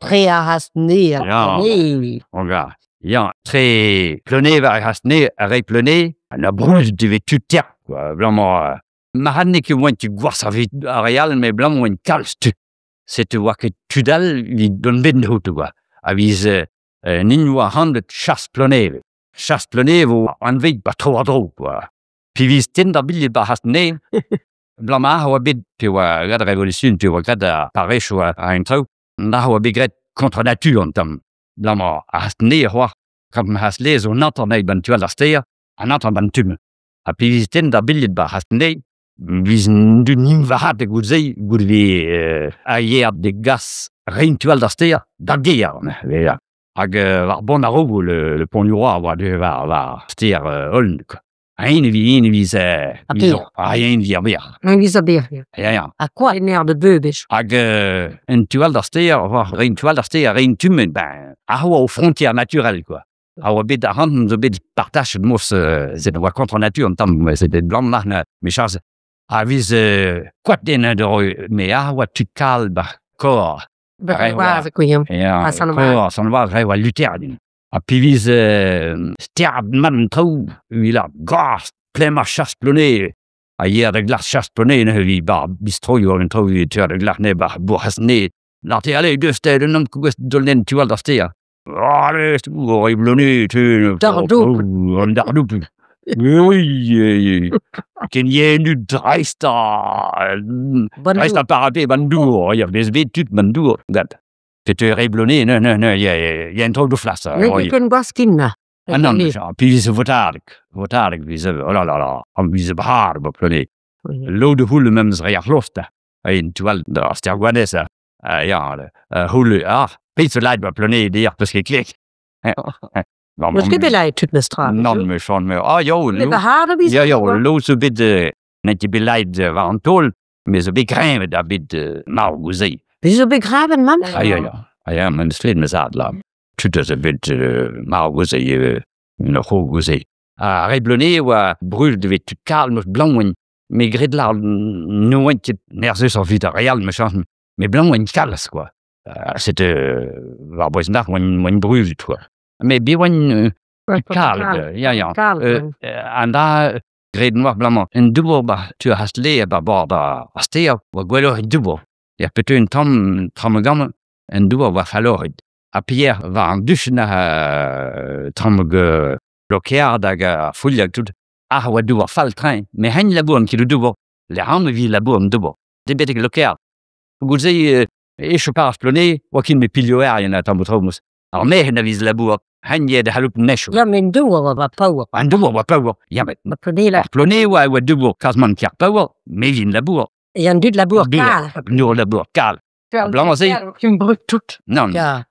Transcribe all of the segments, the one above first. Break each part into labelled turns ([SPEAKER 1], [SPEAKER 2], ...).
[SPEAKER 1] Tre ar c'hast-nevez.
[SPEAKER 2] Ya.
[SPEAKER 1] Ne.
[SPEAKER 2] Ya, tre Pleunev ar c'hast-nevez, ar re Pleunev, an abrouz devez tud ter, quoi. Abalamour, marc'had n'eo ket oant ket gwazh evit ar re all, met abalamour oant kalz tud. Setu oa ket tud all evit dont bet n'hout, quoi. A viz nin oa hanvet chas Pleunev. Chas Pleunev o anvet ba tro-war-dro, quoi. Pi viz tenn d'ar bilhed ba c'hast-nevez, abalamour a oa bet, pe oa graet ar revolution, pe oa graet ar parrezioù a an traoù, na oa bet graet contre nature an tamm. Abalamour ar c'hast-nevez c'hoazh, gant ma c'hast-lez zo an hanter anezhi ban tu all d'ar stêr, an hanter ban tu-mañ. Ha pi viz tenn d'ar bilhed ba c'hast-nevez, viz dud varc'had goud-se, goude a yer de gas rein tu all d'ar stêr, d'ar gêr. Ya. Hag war bont ar Rogo, le pont du Roi, war du war war stêr Aulne, quoi. Ein evi ein eviz
[SPEAKER 1] Ar bir.
[SPEAKER 2] Ah, ein evi ar bir.
[SPEAKER 1] Ein viz ar bir, ya.
[SPEAKER 2] Ya, ya.
[SPEAKER 1] Ha kwa en aer de beubech.
[SPEAKER 2] Hag en tu all d'ar stêr, war rein tu all d'ar stêr, rein tumen, ben, a oa o frontière naturelle, quoi. A oa bet ar c'hant zo bet partachet mos, c'est oa contre nature an tamm, mais c'était blanc marne, mais chas a viz koad den de roi, mais a oa tud kal ba kor.
[SPEAKER 1] Ba oa quoi.
[SPEAKER 2] Ya,
[SPEAKER 1] A Sant
[SPEAKER 2] kor, Sant-Oaz, re oa luterien. Ha pi viz sterd man traoù, il a gaz, plein ar chas plonné. A yer da glas chas plonné, ne vi ba bistroioù an traoù, tu da glas ne ba bourc'has ne. Larte allez, deus te, un homme kouest dolnen tu al d'ar stêr. Allez, o blonné, tu.
[SPEAKER 1] Dardoup.
[SPEAKER 2] An dardoup. Oui, ken yen du dreist a dreist a parapet ban dour, ya vez bet tud ban dour, gad. Te re blonné, ne, ne, ne, ya, ya un traoù do flas.
[SPEAKER 1] Ne ket ken gwaskin na.
[SPEAKER 2] Ah non, puis viz votadeg, votadeg viz, oh là là là, an viz bahar ba plonné. Lo de houle memes re ar lost, ein tu al da ster gwanez, ya, houle, ah, pezh zo lait ba plonné dir, peus ket klik.
[SPEAKER 1] Meus ket bet lait tud meus tra.
[SPEAKER 2] Non, me chon me, ah yo,
[SPEAKER 1] Le bahar da viz.
[SPEAKER 2] Ya, yo, lo zo bet, net bet lait war an taol, me zo bet greñvet a bet marv gouze.
[SPEAKER 1] Biz zo bet graven, mam?
[SPEAKER 2] Ah ya, ya, ah ya, men slet meus ad la. Tud a zo bet marv gouze, un c'ho gouze. Ha re blonné oa brul de vet tud kal meus blanc oan, me gred lar n'oant ket nerzeus ar vit ar real, me chans, me blanc oan kalz, quoi. C'était war boez nach oan oan brul, quoi. Mais bi oan kal, ya, ya.
[SPEAKER 1] Kal.
[SPEAKER 2] An da gred noir blanc un dour ba tu a hasle ba bord a stêr oa gwelloc'h en dour. Ya petu un tamm tamm gamm un dour war faloret. Ha Pierre war an duchen a tamm lokeard hag a fouilh hag tout. Ah oa dour fall train, mais hen labour an ket dour. Le ran vi labour an dour. De betek lokeard. Gouze e chopar ar plonné, oa kin me pilioerien a tamm traoù. Ar mehen a viz labour, hen ye da haloup necho.
[SPEAKER 1] Ya, men dour oa ba paour.
[SPEAKER 2] An dour oa paour. Ya, met
[SPEAKER 1] Ma plonné la.
[SPEAKER 2] Ar plonné oa oa dour kazman kiar paour, me vin labour.
[SPEAKER 1] E an dud labour kal.
[SPEAKER 2] Dour labour kal. Blanc se.
[SPEAKER 1] Kum brut tout.
[SPEAKER 2] Non.
[SPEAKER 1] Ya.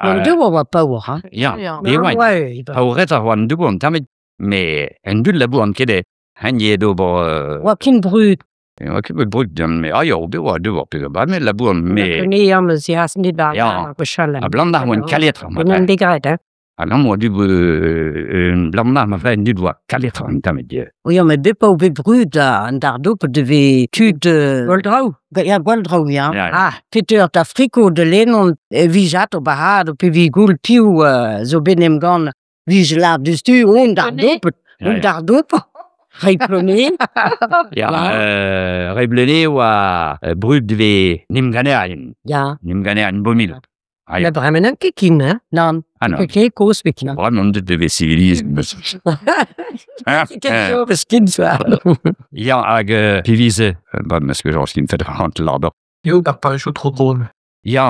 [SPEAKER 1] An dour oa paour, hein.
[SPEAKER 2] Ya, me oa.
[SPEAKER 1] Ouais.
[SPEAKER 2] Paouret ar oan dour an tamet, me an dud labour an kede. Hen ye d'ober...
[SPEAKER 1] Oa kin brut.
[SPEAKER 2] Oa ket brut, me ah ya, ober oa dour, pe ba me labour, me...
[SPEAKER 1] Plonné am eus ya nit ba.
[SPEAKER 2] Ya.
[SPEAKER 1] Gwechall.
[SPEAKER 2] A blant ar oan kaletra.
[SPEAKER 1] An degret, hein.
[SPEAKER 2] A lan oa du blant ar ma vre dud oa kaletra an tamet.
[SPEAKER 1] Oui, mais bet pa o bet brud an dardoup devez tud... Gwall-draoù. Ya, gwall-draoù, ya. Ah, peteur ta friko de lennon e vijat o bahad o pe vi goul piou zo bet nem gant vij lar dustu on dardoup, on dardoup, rei plonné.
[SPEAKER 2] Ya, rei plonné oa brud devez nim ganerien.
[SPEAKER 1] Ya.
[SPEAKER 2] Nim ganerien bomil. Ah,
[SPEAKER 1] ya. Bremen an ket kin, hein? Nan.
[SPEAKER 2] Ah, non.
[SPEAKER 1] Ket koz bet kin.
[SPEAKER 2] Bremañ dud devez civilisme.
[SPEAKER 1] Skin soar.
[SPEAKER 2] Ya, hag pivize, ba, meus ket jañs kin fet ar l'arber.
[SPEAKER 3] Eo ar parrechoù tro dro.
[SPEAKER 2] Ya,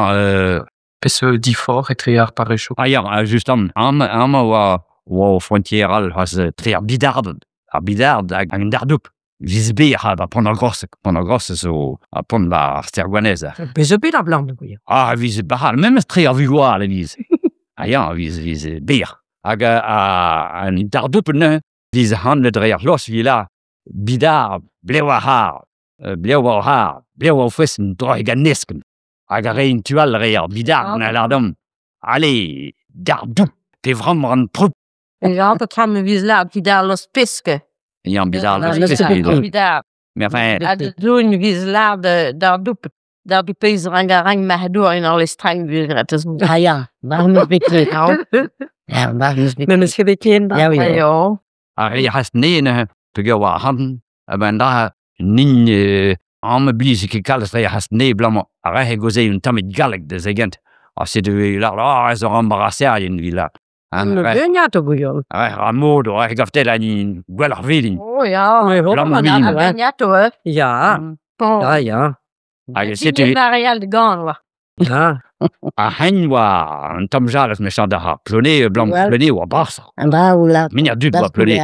[SPEAKER 3] Pes difor etre ar parrechoù.
[SPEAKER 2] Ah ya, just am, am, am oa oa o frontière all, c'hoazh tre ar bidard, ar bidard hag an dardoup. Viz be ha ba pont ar grosse, pont ar grosse zo a pont ba ar ster gwanez.
[SPEAKER 1] Bez zo bet ar blant, quoi.
[SPEAKER 2] Ah, viz bahal, memes tre ar vugoal viz. Ah ya, viz viz bir. Hag a an dardoup ne, viz handlet dre ar los vi la, bidard, blev ar har, blev ar har, blev ar fres droig an nesken. Hag a re tual re ar bidard na lardom. Allez, dardoup, te vram ran proup.
[SPEAKER 4] Ja, dat gaan we viz la bidard los peske.
[SPEAKER 2] Ya, bidard los peske.
[SPEAKER 4] Bidard.
[SPEAKER 2] Mais enfin...
[SPEAKER 4] Ha de doen viz la de dardoup. Da du pezh rang a rang ma dour en ar lestrang graet eus.
[SPEAKER 1] Ah ya, war meus bet klevet. Ya, war meus bet.
[SPEAKER 5] Memes ket bet ken
[SPEAKER 1] Ya, oui.
[SPEAKER 4] Ah ya.
[SPEAKER 2] Ar re hast ne neuze, peogwir oa arc'hant, a-benn da nin am bliz ket kalz re hast ne blamañ. Ar re goze un tammig galleg da zegent. Ha setu e lar ah, ez ur embarrasserien vi la. Hein,
[SPEAKER 5] Le
[SPEAKER 2] re,
[SPEAKER 5] begnat o gouion.
[SPEAKER 2] re ra mod, re gaftel an gwell ar velin.
[SPEAKER 4] Oh ya.
[SPEAKER 2] Blam
[SPEAKER 4] An
[SPEAKER 2] vin.
[SPEAKER 4] ar begnato, eh.
[SPEAKER 5] Ya,
[SPEAKER 4] Bon.
[SPEAKER 5] ah ya.
[SPEAKER 2] Hag setu
[SPEAKER 4] Ar real de gant, oa.
[SPEAKER 5] Ya.
[SPEAKER 2] ar hen oa un tamm jalez mechan da ha. Plone, blam,
[SPEAKER 1] Well.
[SPEAKER 2] plone oa bars.
[SPEAKER 1] An dra ou la.
[SPEAKER 2] Min ar dud oa plone.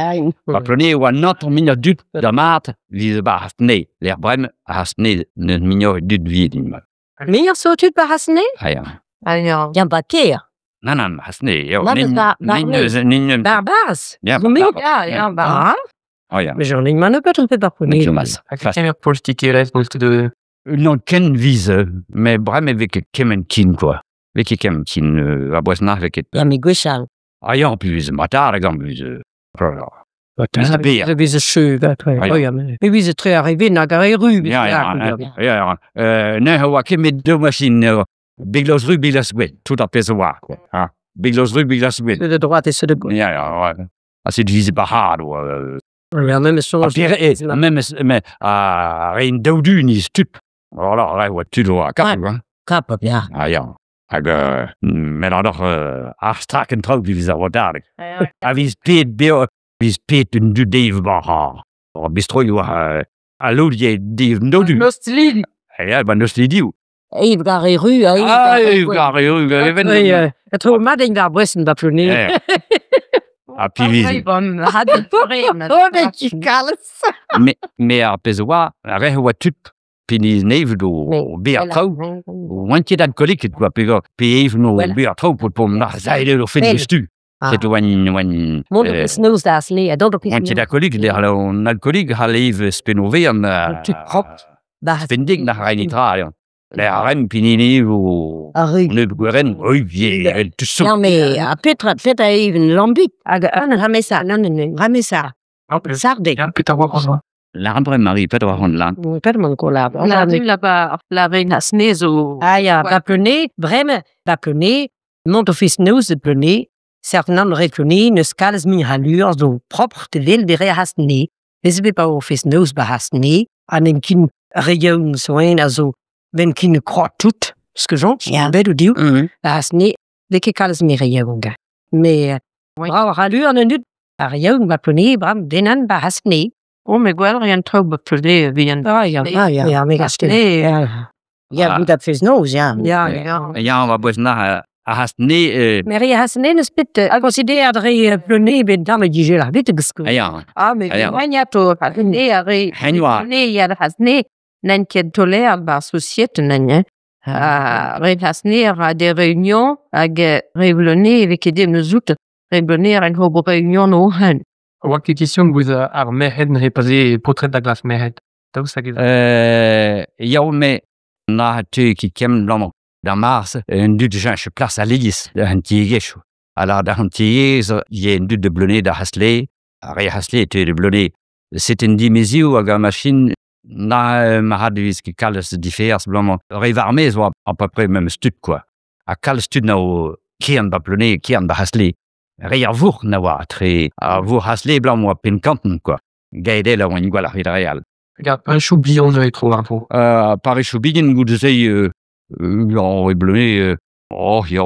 [SPEAKER 2] Ba plone oa not min ar dud da mat viz ba hast ne. L'er brem hast ne ne minor dud vidin.
[SPEAKER 5] Meilleur so tud ba hasne?
[SPEAKER 2] Ah ya.
[SPEAKER 4] Ah ya.
[SPEAKER 1] Ya, ba ker.
[SPEAKER 2] Nan nan hast ne. Yo,
[SPEAKER 1] Nan,
[SPEAKER 2] nin
[SPEAKER 1] ba- ba-
[SPEAKER 2] nin eus nin
[SPEAKER 5] Barbaz.
[SPEAKER 2] Ya,
[SPEAKER 5] Zo me-
[SPEAKER 4] Ya, ya, ba.
[SPEAKER 5] Ah,
[SPEAKER 2] Oh ya.
[SPEAKER 5] mais j'en ai man bet bet ar
[SPEAKER 2] Ne ket mas.
[SPEAKER 3] Hag kemer politikerezh neus ket de...
[SPEAKER 2] Non ken viz, me brem e vez ket kement kin quoi. Vez ket kement kin a boaz nach vez ket.
[SPEAKER 1] Ya, me gwechall.
[SPEAKER 2] Ah ya, en plus matar exemple viz. Mes a ber.
[SPEAKER 5] Ze viz a cheu, va,
[SPEAKER 2] Ah, ya.
[SPEAKER 5] Oh ya, me viz tre arrivé nag ar eru.
[SPEAKER 2] Ya, ya, ya, ya. Ne oa ket met deux machines. Biglos ru, biglos gwell. Tout ar pezh a oa, quoi. Ha. Biglos ru, biglos gwell.
[SPEAKER 5] Ceux de droite et ceux de gauche.
[SPEAKER 2] Ya, ya, ouais. Ah, c'est divisé par hard, oa.
[SPEAKER 5] Ouais, même son.
[SPEAKER 2] A pire, e, même, mais, a rein daoudu ni stup. Voilà, ouais, oa tud oa kap, hein.
[SPEAKER 1] Kap, ya.
[SPEAKER 2] Ah, ya. Hag, met an oc'h, ar straken traoù diviz ar oa darek. A viz pet beo, viz pet un du dev ba ha. Ar bistro oa, a lod ye dev no du.
[SPEAKER 4] Nostlin.
[SPEAKER 2] Ya, ba neus div.
[SPEAKER 1] Ev gar e ru, a ev
[SPEAKER 2] Ah,
[SPEAKER 1] gar e
[SPEAKER 2] ev gar e ru, even.
[SPEAKER 5] Oui, e tro mat eo ar bressen ba plone.
[SPEAKER 2] Ya. A pi viz.
[SPEAKER 4] Bon, had
[SPEAKER 1] Oh, met ki kalz.
[SPEAKER 2] Me, me ar pezh oa, ar re oa tud, piniz nevet o be ar traoù, oant ket alkooliket, quoi, pe pe ev no
[SPEAKER 1] Voilà.
[SPEAKER 2] be ar traoù pot pom nar zaile o fin
[SPEAKER 1] Wel.
[SPEAKER 2] stu.
[SPEAKER 1] Ah.
[SPEAKER 2] C'est oan, oan,
[SPEAKER 5] Mont o pis noz da asne, a dont o pis
[SPEAKER 2] oant ket alkoolik, lec'h an alkoolik ha lev spenove an...
[SPEAKER 5] tud propre.
[SPEAKER 1] Ba,
[SPEAKER 2] Spendig na ra nitra, ya. Le ar rem pinini o...
[SPEAKER 1] ar ru.
[SPEAKER 2] Ne gweren, oi, vie, el tout
[SPEAKER 1] Ya, me, a petra, fet a ev en lambik.
[SPEAKER 5] Hag an
[SPEAKER 1] Ramesa.
[SPEAKER 5] nan nan.
[SPEAKER 1] Ramesa. Sarde.
[SPEAKER 3] Ya, petra oa an
[SPEAKER 2] La rambre Marie, petra oa hon lan.
[SPEAKER 5] Pet man ko la.
[SPEAKER 4] La la ba la rein hasne zo.
[SPEAKER 5] Ah ya, ba plone, breme, ba plone, mont o fis noz de plone, certain re plone, neus kalz min halur zo propre de vil de re hasne. Bez bet pa o fis noz ba hasne, an en kin reioun soen a zo, ben kin krot tout, ce que j'en,
[SPEAKER 1] Ya.
[SPEAKER 5] bet o div,
[SPEAKER 1] Mm.
[SPEAKER 5] ba hasne, de ket kalz mi reioun ga. Mais,
[SPEAKER 4] Oui.
[SPEAKER 5] bravo halur an un ar reioun ba plone, bram, denan ba hasne.
[SPEAKER 4] Oh, me gwell rien traoù ba plone vihan.
[SPEAKER 5] Ah ya,
[SPEAKER 1] Ah, ya.
[SPEAKER 5] ya, me gaste.
[SPEAKER 4] Hasne.
[SPEAKER 5] Ya,
[SPEAKER 1] Ya,
[SPEAKER 2] Ah.
[SPEAKER 1] gout a fez noz, ya.
[SPEAKER 5] ya,
[SPEAKER 2] Ya.
[SPEAKER 5] ya.
[SPEAKER 2] Ya, on va boaz na a hast ne...
[SPEAKER 5] Mais re hasne neus pet a consider dre plone bet dam e dije la bet gesko.
[SPEAKER 2] Ya,
[SPEAKER 4] Ah, me
[SPEAKER 2] Ah, ya.
[SPEAKER 4] gagnato hasne a re.
[SPEAKER 2] Hen oa.
[SPEAKER 4] Plone ya hasne nan ket toler ba societe nan hein. Ah, re hasne ra des réunions hag re blone evit ket dem neus out. Re blone ar en hobo réunion no hen.
[SPEAKER 3] Oa ket question gouez ar merc'hed n'he paze potret da glas merc'hed. Daoust hag ez
[SPEAKER 2] Ya, me na tu ki kem blamañ. Da mars, un dud jench plas a ligis da an tiegezh. Ala da an tiegezh, ye un dud de blone da hasle, a re hasle te de blone. C'est un dimezioù hag ar machine na ma had viz ket kalz difers blamañ. Re varmez oa à peu près même stud quoi. A kalz stud na o kian ba blone, kian ba hasle. Re ar vourc'h na oa tre ar vourc'h hasle blam oa penkanten quoi. Gaedel a oa en gwall ar real.
[SPEAKER 3] Regarde, parechou bihan neuze tro ar dro.
[SPEAKER 2] Parechou bihan goude se an re blone, oh, ya,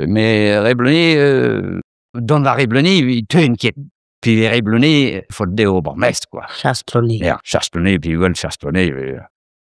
[SPEAKER 2] mais re blone, don va re blone, i teun ket. Puis re blone, faut de ober mest, quoi.
[SPEAKER 1] Chas plone.
[SPEAKER 2] Ja, chas blone, puis gwell chas blone.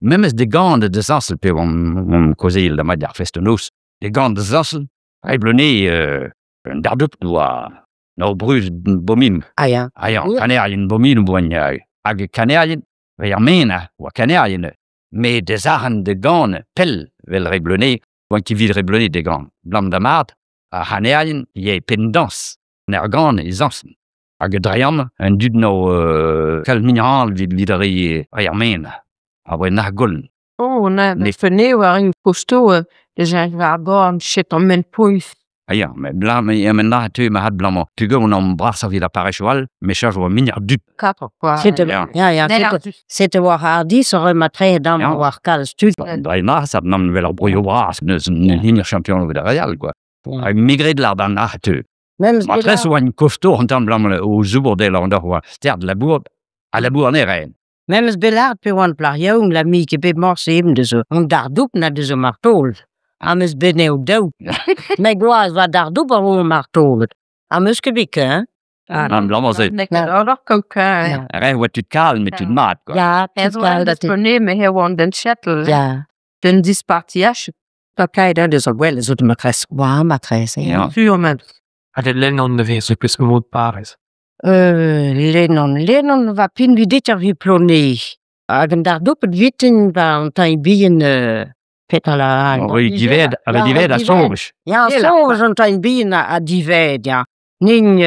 [SPEAKER 2] Memes de gant de zansel, pe on kaozeil da mat ar fest-noz. De gant de zansel, re blone, un dardup doa, nor bruz bomim.
[SPEAKER 1] Ah ya.
[SPEAKER 2] Ah ya,
[SPEAKER 1] Oui.
[SPEAKER 2] kanerien bomin boan hag kanerien, ve ar mena, oa kanerien, me des arren de gant pell vel re blone, oan ki vid re blone de gant. Blam da mat, a hanerien, ye pendans, ner gant e zansen. Hag e dreiam, un dud no kal mineral vid vid re, re ar mena. A oa nar goll.
[SPEAKER 4] Oh, na,
[SPEAKER 2] Ne-
[SPEAKER 4] me fene war un posto, de jen war gorn chet an men poif.
[SPEAKER 2] Ah ya, me bla, me ya, men la teu ma had blamañ. Pugur on am bras evit ar parechou all, me chaj oa min ar dud.
[SPEAKER 4] Kapr, quoi.
[SPEAKER 1] C'était,
[SPEAKER 2] Ya.
[SPEAKER 1] ya, ya,
[SPEAKER 4] Nel ar
[SPEAKER 1] c'était, c'était war hardis ur ma tre dam
[SPEAKER 2] Ya.
[SPEAKER 1] war kalz tud.
[SPEAKER 2] Dre na, sa nam vel ar broio bras, neus un hini champion evit ar Real, quoi.
[SPEAKER 1] Ya.
[SPEAKER 2] Hag migret l'ar d'an ar teu.
[SPEAKER 1] Memes
[SPEAKER 2] Ma tres oa un koftor an tamm blam o zoubor del an d'ar oa sterd labour, a labour ne ren.
[SPEAKER 1] Memes belard pe oan plar yaoung la mi ket bet morse eben deus an dardoup na deus o martol. Ha meus bet neo daou. Me gloaz va dardoup ar o martolet. Ha meus ket bet ken.
[SPEAKER 5] Ah,
[SPEAKER 2] An blam se.
[SPEAKER 4] Nek ar kokain.
[SPEAKER 1] Ja.
[SPEAKER 2] Re oa tud kalm met tud mat, quoi.
[SPEAKER 1] Ja,
[SPEAKER 4] Er
[SPEAKER 1] tud
[SPEAKER 4] zo an
[SPEAKER 1] kal da tud.
[SPEAKER 4] dispone me he oan den chattel.
[SPEAKER 1] Ja.
[SPEAKER 4] Den dispartiach.
[SPEAKER 5] Pa kai da deus ar gwell zo de ma kres.
[SPEAKER 1] Oa ma tres, ya.
[SPEAKER 2] Ya.
[SPEAKER 4] Sur men.
[SPEAKER 3] Ha de Lennon ne vez pes mod parez.
[SPEAKER 1] Lennon, Lennon va pin videt ar vi plone. Hag an dardoup et vitin va an tañ bihan petra la...
[SPEAKER 2] Ur dived, a
[SPEAKER 1] Ya,
[SPEAKER 2] dived a
[SPEAKER 1] dived.
[SPEAKER 2] soñj.
[SPEAKER 1] Ya,
[SPEAKER 4] Yela.
[SPEAKER 1] soñj an tañ bihan a dived, ya. Nin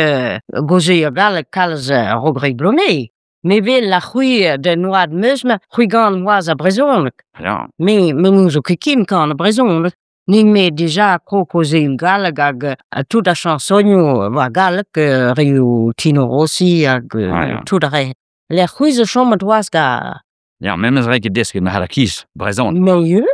[SPEAKER 1] goze ar gall kalz rogreg blone. Me vel la c'hwi de noad meusme, c'hwi gant oaz a brezhoneg.
[SPEAKER 2] Ya.
[SPEAKER 1] Me, me mou zo ket kan a brezhoneg. Nin me dija kro koze un galleg hag tout a chansonioù war galleg, reoù Tino Rossi hag
[SPEAKER 2] Ah, ya.
[SPEAKER 1] tout a re. Le c'hwi zo chomet oaz ga
[SPEAKER 2] Ya, memes re ket desket ma c'hall a kiz, brezhon.
[SPEAKER 1] milieu,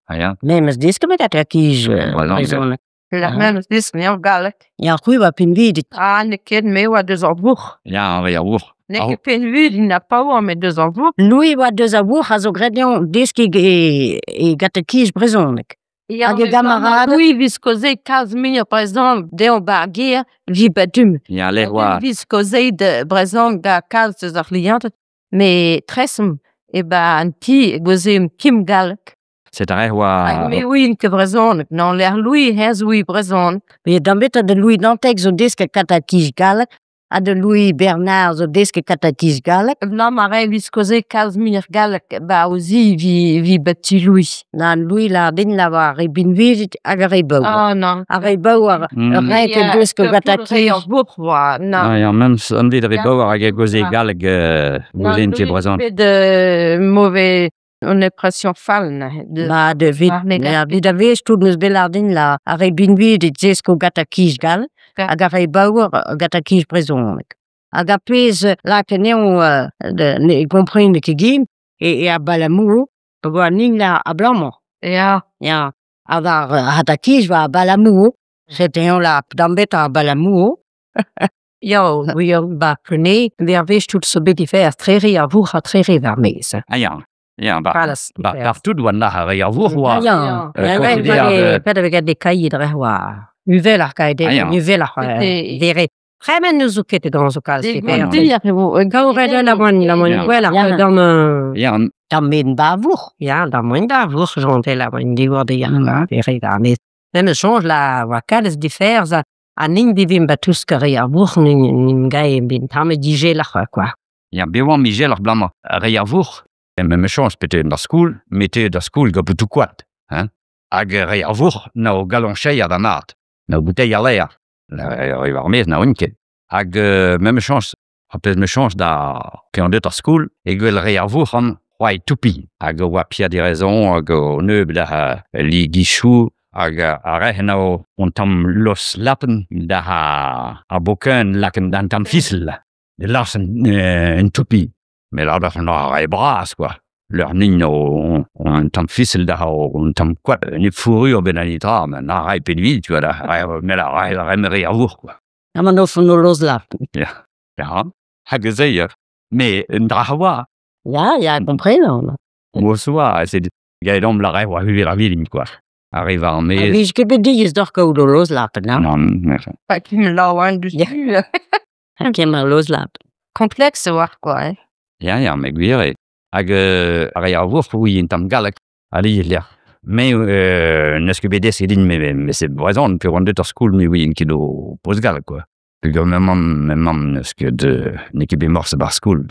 [SPEAKER 2] Ah, ya.
[SPEAKER 1] memes desket met a kiz
[SPEAKER 2] Brezhoneg.
[SPEAKER 1] brezhoneg.
[SPEAKER 4] La
[SPEAKER 1] Ah.
[SPEAKER 4] men dis ne ar gallek.
[SPEAKER 1] Ya, c'hwi va pin videt.
[SPEAKER 4] Ah, ne ket me oa deus ar vourc'h.
[SPEAKER 2] Ya, an re ar vourc'h.
[SPEAKER 4] Ne
[SPEAKER 2] Ah,
[SPEAKER 4] ket pen vud na pa oa met deus ar vourc'h.
[SPEAKER 1] Louis oa deus a vourc'h a zo gredion deski e gat a kiz brezhoneg.
[SPEAKER 4] Ya,
[SPEAKER 1] Hag e gamarad.
[SPEAKER 4] Louis vis koze kalz muioc'h brezhoneg deomp bar ger, vi batum.
[SPEAKER 2] Ya, le oa.
[SPEAKER 4] Vis koze de brezhoneg da kalz deus ar liantet. Me tresm e ba an ti goze um kim gallek.
[SPEAKER 2] C'est ar re oa...
[SPEAKER 4] Hag me ouin ket brezhoneg. Non, l'air Louis hez oui brezhoneg.
[SPEAKER 1] Me dambet de Louis Dantec zo deske kat a kiz galleg, ha de Louis Bernard zo deske kat a kiz galleg.
[SPEAKER 4] Non, ma re vis koze kalz muioc'h gallek ba ozi vi bati Louis.
[SPEAKER 1] Na Louis la din la war re binvidet hag ar re baour.
[SPEAKER 4] Ah, non.
[SPEAKER 1] Ar re baour,
[SPEAKER 2] Mm.
[SPEAKER 1] re ket deus ket gat a
[SPEAKER 4] Re ar
[SPEAKER 1] kiz.
[SPEAKER 4] vourc'h oa, non.
[SPEAKER 2] Ah, ya, memes an vid re
[SPEAKER 4] Ya.
[SPEAKER 2] baour hag e goze
[SPEAKER 4] Ah.
[SPEAKER 2] galleg goze ket brezhon.
[SPEAKER 4] Bet de mauvais une impression fall na. De,
[SPEAKER 1] Ma de vid,
[SPEAKER 4] Ar ne
[SPEAKER 1] ya, vid a vez tout neus belardin la ar re binvidet zesko gat a kiz gall,
[SPEAKER 4] Ja.
[SPEAKER 1] hag ar re baour gat a kiz brezhoneg. Hag a pez la keneo de ne kompren ket gin e a balamour, pa goa nin la a blamor.
[SPEAKER 4] Ya,
[SPEAKER 1] Ya, a war hat a kiz war a balamour, c'était la dambet a balamour.
[SPEAKER 5] Ya, oui, ba plone, ver vez tout so bet difer trere ar vourc'h a trere war mez.
[SPEAKER 2] Ah, ya. Ya, ba.
[SPEAKER 5] Palas.
[SPEAKER 2] Ba, partout oa na ar re ar vourc'h oa.
[SPEAKER 5] Ya,
[SPEAKER 2] Euh,
[SPEAKER 5] ya,
[SPEAKER 2] considère de-
[SPEAKER 5] pet a vet de kaid re oa. Uvel ar kaid,
[SPEAKER 2] Ah, ya.
[SPEAKER 5] uvel ar
[SPEAKER 4] C'était-
[SPEAKER 5] vere. Bremen nous zo ket gant zo kalz
[SPEAKER 4] Des
[SPEAKER 5] ket per.
[SPEAKER 4] gondier e vo.
[SPEAKER 5] Gaou red la moan, la moan
[SPEAKER 2] Ya.
[SPEAKER 5] gwell ar
[SPEAKER 1] Ya.
[SPEAKER 5] dam...
[SPEAKER 2] Ya, an-
[SPEAKER 1] Dam men ba vourc'h.
[SPEAKER 5] Ya, da moan da vourc'h jonte la moan diwar de ya. Vere da mez. Même change la oa kalz difer za a nin divim ba tous kare ar vourc'h nin gae bin tamm digel ar quoi.
[SPEAKER 2] Ya, be oan mijel ar blamañ. Ar re ar vourc'h. Me me chañs pete d'ar skoul, mete d'ar skoul gant tout koad. Hein? Hag re ar vourc'h na o galonchei ar da mat. Na o bouteille ar l'air. La re war mez na oun ket. Hag me me chañs, ar pezh me chañs da pe an deut ar skoul, e gwell re ar vourc'h an c'hoai toupi. Hag o oa Pierre Diraison, hag o neub da li gichou, hag ar re na o on tamm los lappen da a boken laken d'an tamm fisel. De lars un toupi. Mais là, da ar re bras, quoi. Leur nin o on tamm fisel da o on tamm koad, ne fourrure ben an itra, mais na rai penvid, tu vois, da, rai, mais la rai, la rai, re ar vourc'h, quoi.
[SPEAKER 1] Ha man of no los lap.
[SPEAKER 2] Ya, hag ez eo. Mais un dra oa,
[SPEAKER 1] Ya, ya, kompren an.
[SPEAKER 2] o soa, c'est gaet omp la rai oa huvel ar vilin, quoi. Arrive ar
[SPEAKER 1] A
[SPEAKER 2] mez.
[SPEAKER 1] vij ket bet diez d'or kaout o los lap, na?
[SPEAKER 2] Non, mais...
[SPEAKER 4] Pa kim laouen du
[SPEAKER 1] Ya.
[SPEAKER 4] su.
[SPEAKER 1] Kem ar los lap.
[SPEAKER 4] Complexe oar, quoi. Hein.
[SPEAKER 2] Ya, ya, me gwir eo. Hag ar re ar vourc'h, oui, un tamm galleg, ali lec'h. Mais n'eus ket bet desket din, mais c'est brezhon, pe oan deut ar skoul, me oui, ket o poz galleg, quoi. Peogwir ma mamm, ma mamm n'eus ket, n'eo ket bet morse bar skoul.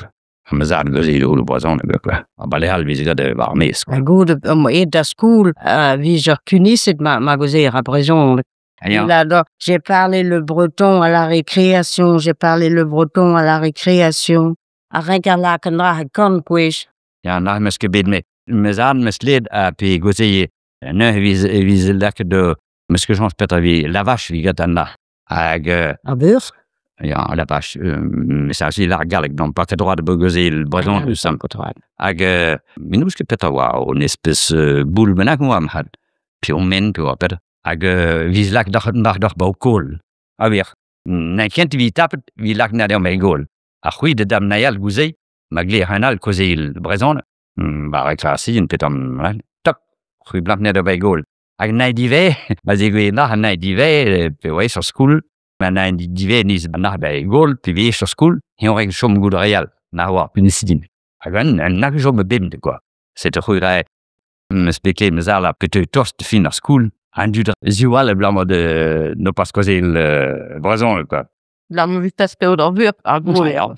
[SPEAKER 2] Ha ma zad geuze o brezhoneg, quoi. Ha baleal veze gant war ar maez, quoi.
[SPEAKER 1] A goud e da skoul vij ur kuniset ma goze ar brezhoneg.
[SPEAKER 2] Ah, ya.
[SPEAKER 1] Là, donc, j'ai parlé le breton à la récréation, j'ai parlé le breton à la récréation. A renk ar lak an dra kan kwech.
[SPEAKER 2] Ya, na meus ket bet me. Me zad meus led a pe goze neuze viz, viz lakaet de Meus ket soñj petra vi la vache vi get an la. Hag
[SPEAKER 1] Ar beur?
[SPEAKER 2] Ya, la vache, euh, ça c'est l'ar galleg, non pas ket droit de bogozel brezhon eus am. Hag me n'eus ket petra oa, un espèce boule bennak oa am had. Pe on men, pe oa petra. Hag viz lak doc'h mar doc'h ba kol. A wir, na kent vi tapet, vi lak na deomp e gol. Ha c'hwi de dam naial gouzei, ma gle renal kozeil brezhon, ba rekra si, petam, top, c'hwi blamp na deomp e gol. Hag nae dive, ma zegwe na nae dive, pe oa sur skoul, ma nae dive niz na ba e gol, pe vi sur skoul, he on reg chom goud real, na oa punisidin. Hag an, an nag chom bemde, quoi. C'est c'hwi rae, meus beket meus ar la pete tost fin ar skoul, an dud ziwall e blammo de no pas kozeil brezhon, quoi.
[SPEAKER 4] La vi pas peot ar vur ar gol.